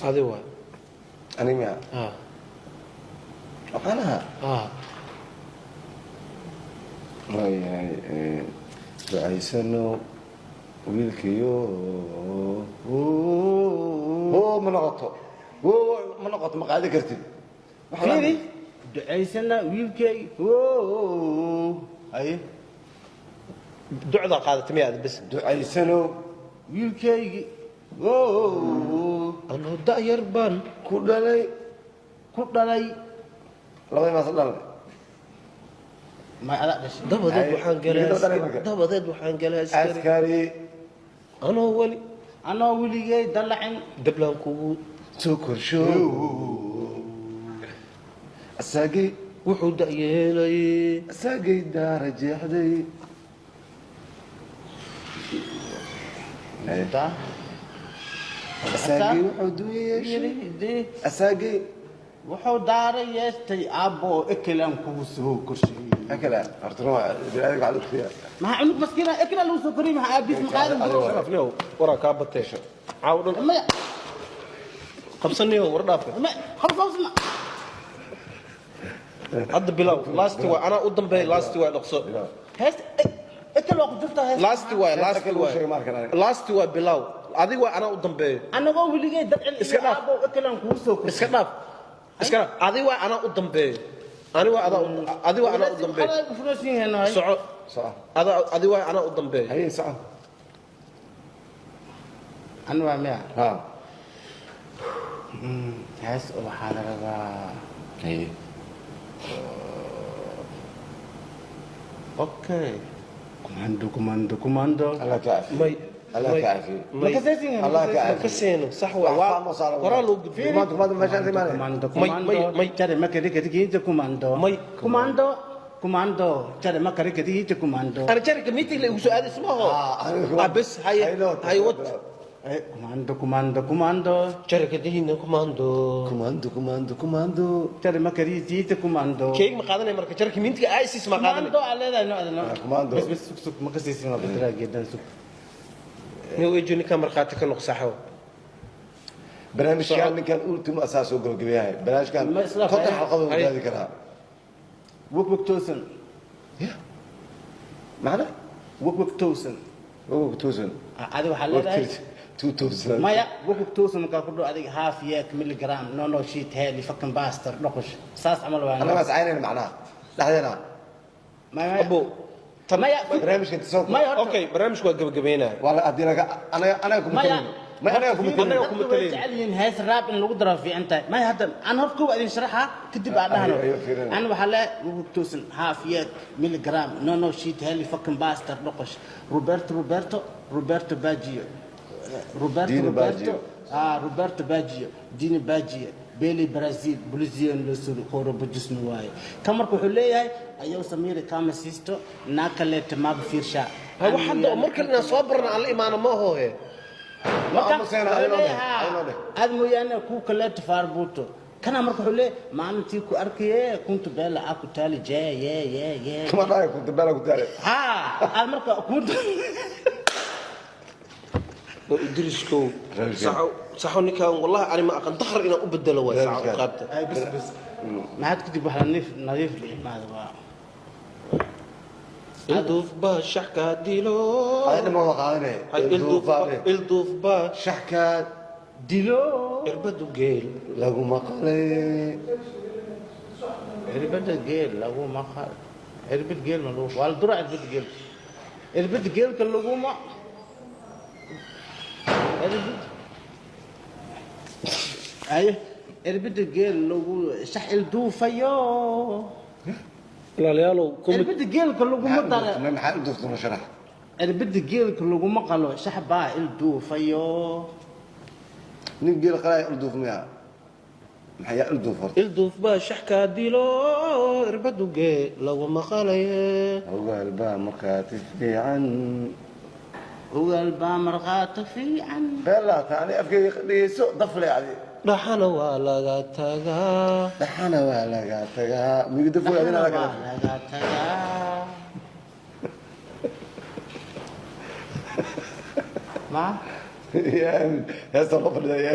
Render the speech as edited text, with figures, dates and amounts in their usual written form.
Adi waay. Aniga miya? Ah. Waxaan ahaa. Ah. Waayahay, ducaysano wiilkayo. Oo ma noqoto, oo ma noqoto, ma qaadi kartid. Fiiri, ducaysana wiilkay. Haye. Ducdaa qaadatay miya aad bas? Ducaysano wiilkaygi. Anoo da'yar baan ku dhalay. Ku dhalay. Labadii maas dhalay. Ma adaa dhashay? Dabadeed Ay, waxaan galay midda dhalay marka. Dabadeed waxaan galay askari. Askari. Anoo weli anoo weligay dalacin. Dablaan kugu soo korsho asaagay. Wuxuu da'yeelay. Asaagay daara jeexday. Asaagay wuxuu dunya yeeshay asaagay. Wuxuu daara yeeshtay aabbo ekelaan kugu soo korshay. Akala horta waa bini'aadamka waxaa lagu maxaa cunug maskiina ekelaa lagu soo koriyey? Maxaa aabiis maqaadan? Sharafniyow, waraa kaa batee caaw dhan. Maya. Qabsaniyow, war dhaafe. Maya, qabs qabsna. Hadda bilow, last waay, anaa u dambeeya, last waay, dhaqso. Hees ekel waa ku jirtaa hees. Last waay, last Heesta kale uu sheegay waay. Markan aniga. Last waay, bilow adiga waay, anaa u dambeeyo. Anagoo weligay dadcil. Iska dhaaf. Aabbo ekelaan kugu soo korshay. Iska dhaaf, iska dhaaf, adiga waay, anaa u dambeeyo, ani waay, adaa adi waay, anaa u dambeeyo. Soco. Soco. Adaa adi waay, anaa u dambeeyo. Haye, soco. Anu waa miya? Ha. Hees oo waxaa la rabaa. Haye. Okay, kumando kumando kumando. Allah ka caafiyo. May. Allah may ka caafiyo. May. Makasaysin. Allah ka ma caafiyo. ka seeno, sax waay. Wax fahmo saaran. Horaa loo gudbiyo. Kumaando kumaando meeshaan imaanaya. Kumando. May, kumando. May, may. Jare makarikadigiija kumando. May. Kumando kumando jare makarikadigiija kumando. Ana jarika meeting la igu soo aadaysa ma aho. Ah, aniga ah bes, haye. Haylo. Haye, wad. Kumando kumando kumando. Jarika dihina kumando. Kumaando kumaando kumaando. Jare makarijiija kumando. Keeg ma qaadanay marka jarika meetingka ISIS ma qaadanay? Kumando aa leedahay, no adno. Ah, kumando. Bes bes, sug sug, makasaysin, waa bedraa geedan, sug. Nin ejo ninka markhaati ka noq, saxo. Barnaamijkan ninkan ultimo asaa soo gabagabeeyahay barnaamijkan. Ma isla 50 fahmin. xalqadood Haye. gaadi karaa. Wog wog toosan. Ya macna. Wog wog toosan. Wog toosan. Ah, adi waxaa leedahay. 2000. Maya, wog wog toosan markaa ku dhow adiga half yak milligram, no no shit heli fucking bastard dhoqosh, saas camal waa. Annaga is caynayna macnaha dhexdeena. Maya. Abo tan. Maya. Barnaamijka soo maya horta. Okay, barnaamijku waa gabagabeynaya. Waa haddii laga anaga anaga kuma maya talino, may anaga kuma Anaga talino. kuma Dadku way talin. jecel yihiin hees raab in lagu daro, fiican tahay. Maya, hadda aan horta kow idin sharaxa, kadib aan dhahno. Ayo, ayo, fiirin. An waxaa le wog toosan half yak milligram, no no shit heli fucking bastard dhoqosh, Roberto Roberto Roberto Baggio, Roberto Dino Roberto. Baggio. Ah, Roberto Baggio, Dino Baggio, Beli Brazil Bolivian Lusul Khoro Bujisnu waaye. Kan marka wuxuu leeyahay ayaw Samiri kama sisto naakaleeta maab fiirsha. Ha, wax hadda oo mar kale inaan soo barna aan la imaano ma aho he. Ma aamusayna, adinoo dheh, adinoo dheh. Aad mooyaane ku kaleeta faarbuuto kana marka wuxuu leeyahay maalintii ku arkaye kuntu beela a ku taali jee ye ye ye. Kuma dhahay kunta bela ku taale. Ha, aad marka kuntu. Waa Idriiskow. Barnaamijkan. Saxo saxo, ninkan wallahi ani ma aqan dakhar inaan u bedelo waay saxo. Barnaamijkan. Qaabta. Ay, bas bas, maxaad kadib wax nadiif nadiif la imaada waa. Ilduuf baa shaxka dilo. Adina ma wada qaadanay. Hay, ilduuf baa, ilduuf baa shaxkaad dilo. Irbadu geel laguma qalay. Cirbada geel laguma qal, cirbad geel ma lagu waa la duraa cirbada geel, cirbada geelka laguma cirbad aye cirbada geel lagu shax ilduufayo. Walaalayaalow Cirbada geelka laguma dara. Maxaa ilduufta noo sharax. Cirbada geelka laguma qalo, shax baa ilduufayo. Nin geel qalaya ilduuf miya? Maxaa yaa ilduuf horta? Ilduuf baa shaxka dilo, irbadu geel laguma qalaye. Ogaal baa markhaati fiican. Ogaal baa markhaati fiican. Beelaata ani afkayga dhegeyso dafle adi. Dhaxana waa laga tagaa. Dhaxana waa laga tagaa migu dafwe adina Dhaxana laga waa laga tagaa ma heesta loo fadhiya.